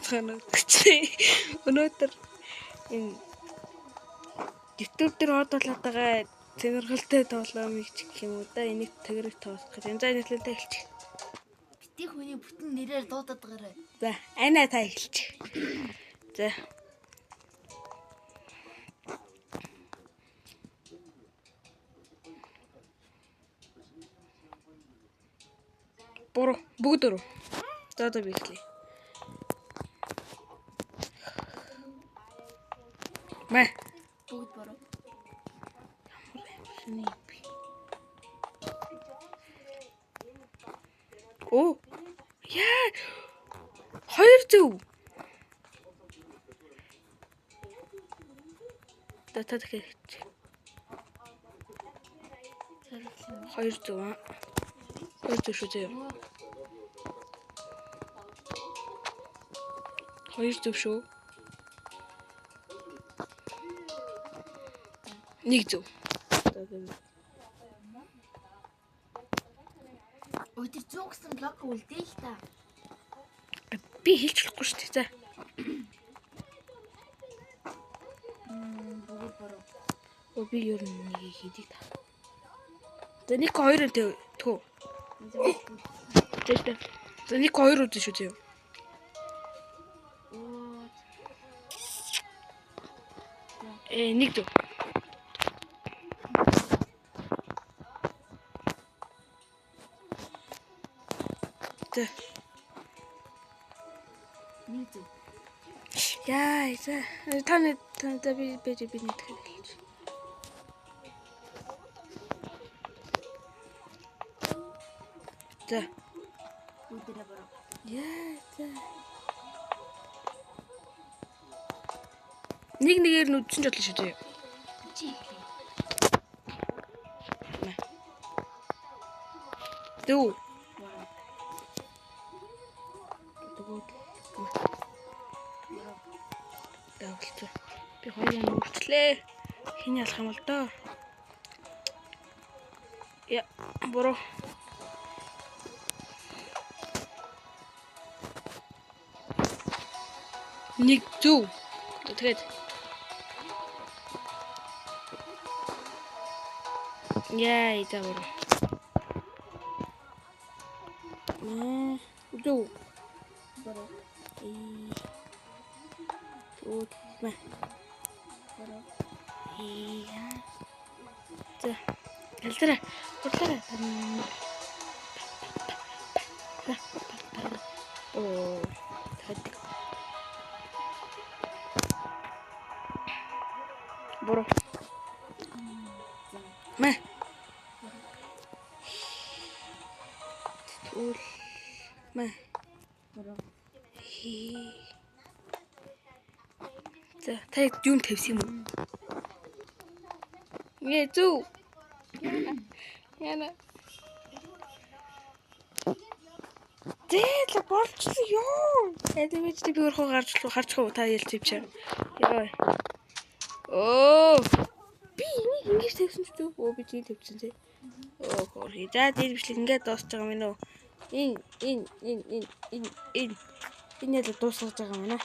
Байцгаана уу. Өнөөдөр энэ YouTube дээр од болоод байгаа сонирхолтой тоглоомыг ч гэх юм уу да, энийг тэгрэг тоглох гэж. За, нийтлээ та эхэлчих. Бити хүний бүтэн нэрээр дуудаад байгаарай. За, Ана та эхэлчих. За. Буруу, бүгд буруу. За за би эхлэе. Мэ. Бүгд буруу. Шний би. Оо. Яа. Хоёр зөв. За та дахиад эхэлчих. Хоёр зөв аа. Хоёр зөв шүү зөө. Хоёр зөв шүү. Нэг зөв. За за. Өө тэр зүг гэсэн блок үлдээл та. Би хэлж болохгүй шүү дээ. За. Бүгд буруу. Өө би ер нь нэг хийдэг та. За нэг хоёр нь төө. За за. За нэг хоёр үзэн шүү зөө. Оо. Нэг зөв. За. Нэг зөв. Яа, за. Та нэг та би би би нэг дахиад хэлж. За. Бүгдээрээ буруу. Яа, за. Нэг нэгээр нь үдсэн ч бодлоо шүү дээ. Чи эхлэе. Дүү. Буруу. Тэгвэл давлцаа. Би хоёр юм үрчлээ. Хин ялах юм бол доо. Я, буруу. Нэг зөв. Тэгээд яа, за буруу. Маа, зөв. Буруу. Тэгвэл мэ. Буруу. Яа. За. Ялцаарай. Хурлаарай. Оо. Дахиад. Буруу. За. Мэ. Тэгвэл мэ. Буруу. За, та яг юм тавьсан юм уу? Нэ зү. Яна. Зээл болчлоо ёо. Тэгээд би өөрөө гарч харчих уу та ялц юм чи. Йоо. Оо. Би энийг ингэж тавьсан ч зү. Оо би тийм тавьсан зэ. Оо хөрхи. За дээр бичлэг ингээд дуусч байгаа юм уу? Энэ энэ энэ энэ энэ энэ энэ ял дуусгаж байгаа юм байна.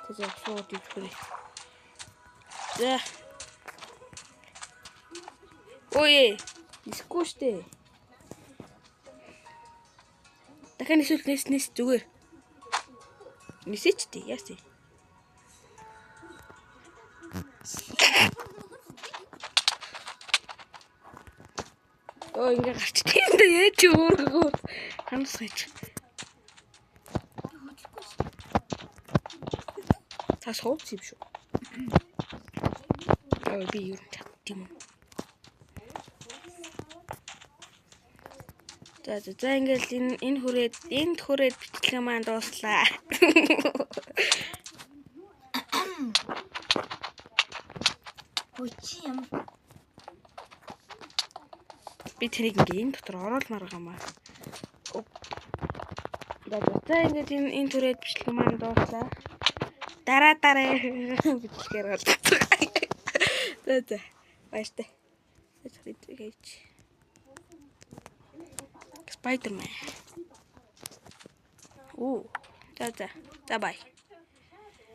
Тэгээ шууд идэхгүй. За. Ой, нисэхгүй штэ. Дахиад нисвэл нис нис зүгээр. Нисээч дээ, яасан. Ой, ингээ гарчдээ юм да, яаж өөргөө. Ханаас хийж. Би хөдлөхгүй шүү. Та сууц юм шүү. Ой, би ер нь чаддсан юм уу? За за за ингээл энэ энэ хүрээд энд хүрээд бичлэг маань дууслаа. Хөө чи юм. Би тэрийг ингээ энэ дотор оруулмаар байгаа юм аа. За за за ингээд энэ энэ түрээд бичлэг маань дууслаа. Дараа дараа бичлэгээр болцгоо. За за баяртай. За хийж. Spider-Man. Оо. За за. За, bye.